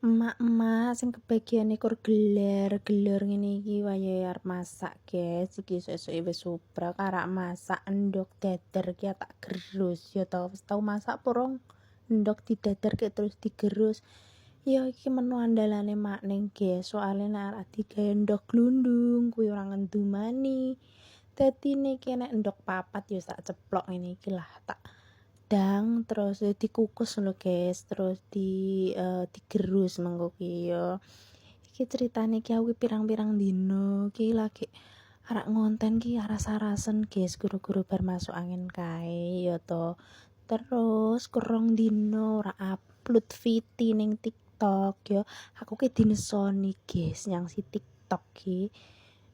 Emak-emak sing kebagian ekor gelar-gelar ngene iki wayahe arep masak, guys. Iki esuk-esuke wis subrak arep masak endhog dadar ki tak gerus ya to. Wis tau masak apa rong? Endhog didadarke terus digerus. Ya iki menu andalane Mak Ning, guys. Soale nek arep digawe endhog glundung kuwi ora ngendumani. Dadine iki nek endhog papat ya sak ceplok ngene iki lah, tak dang terus dikukus lho, guys, terus digerus mengko ki ya. Iki ceritane ki aku pirang-pirang dino ki lagi arek ngonten ki aras-arasen, guys, goro-goro bar masuk angin kae ya to. Terus kurang dino ora upload VT ning TikTok ya. Aku ki dinesoni, guys, nyang si TikTok ki.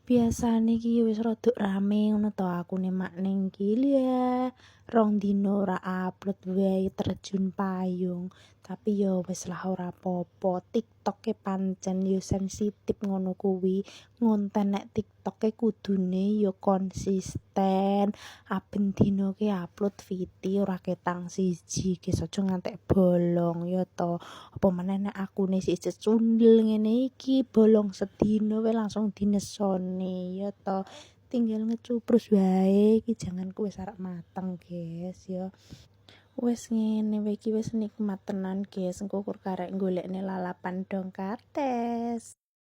Biasane ki wis rada rame ngono to akune Mak Ning ki. Lah, 2 dino ora upload wae terjun payung. Tapi ya wis lah, ora apa-apa. TikTok e pancen yo sensitif ngono kuwi. Ngonten nek TikTok e kudune yo konsisten. Aben dino ki upload VT ora ketang siji, guys, aja ngantek bolong ya to. Apa meneh nek akune sik cecundel ngene iki, bolong sedino wae langsung dinesoni ya to. Tinggal ngecuprus wae iki janganku wis arep mateng, guys, ya. Wis ngene wae iki wis nikmat tenan, guys. Engko kur karek golekne lalapan dong kates.